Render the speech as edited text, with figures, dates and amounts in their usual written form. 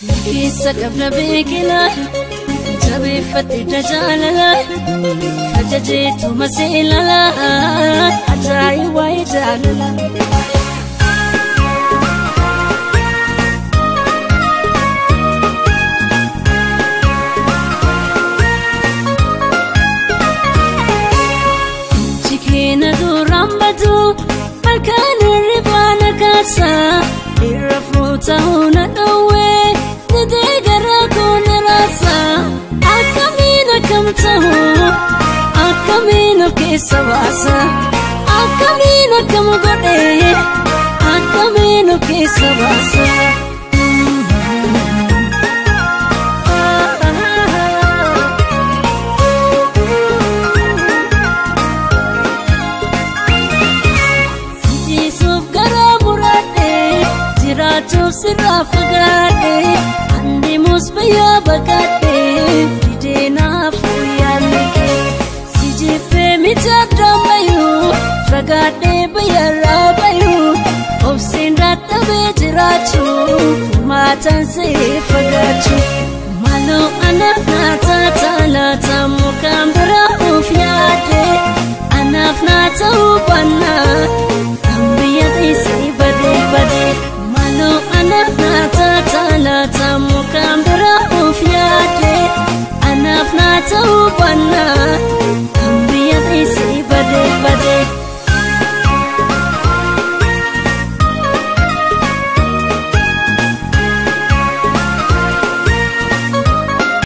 Keessa qabna beekilaa jabeeffate jaalala ajajeetu maseelala ajaa'ibaa jaalala. Jikeena duraan badu halkan hirribaa na kaasa irra fuuta'uu na dhowwee. Didee garaa koo na raasa akkamiin akkam ta'u akkamiin of keessa baasa akkamiin akkam godhee akkamiin of keessa baasa. Sijiisuuf garaa muradhee jiraachuuf sirraa fagaadhee. Andeemus biyya baqadhee didee naaf yaadne si jibbee miti addaan bayuu fagaadhee biyyarraa bayuu obseen dadhabee jiraachuu furmaataan see fagaachuu maaloo ana naataa taalaataa mukaan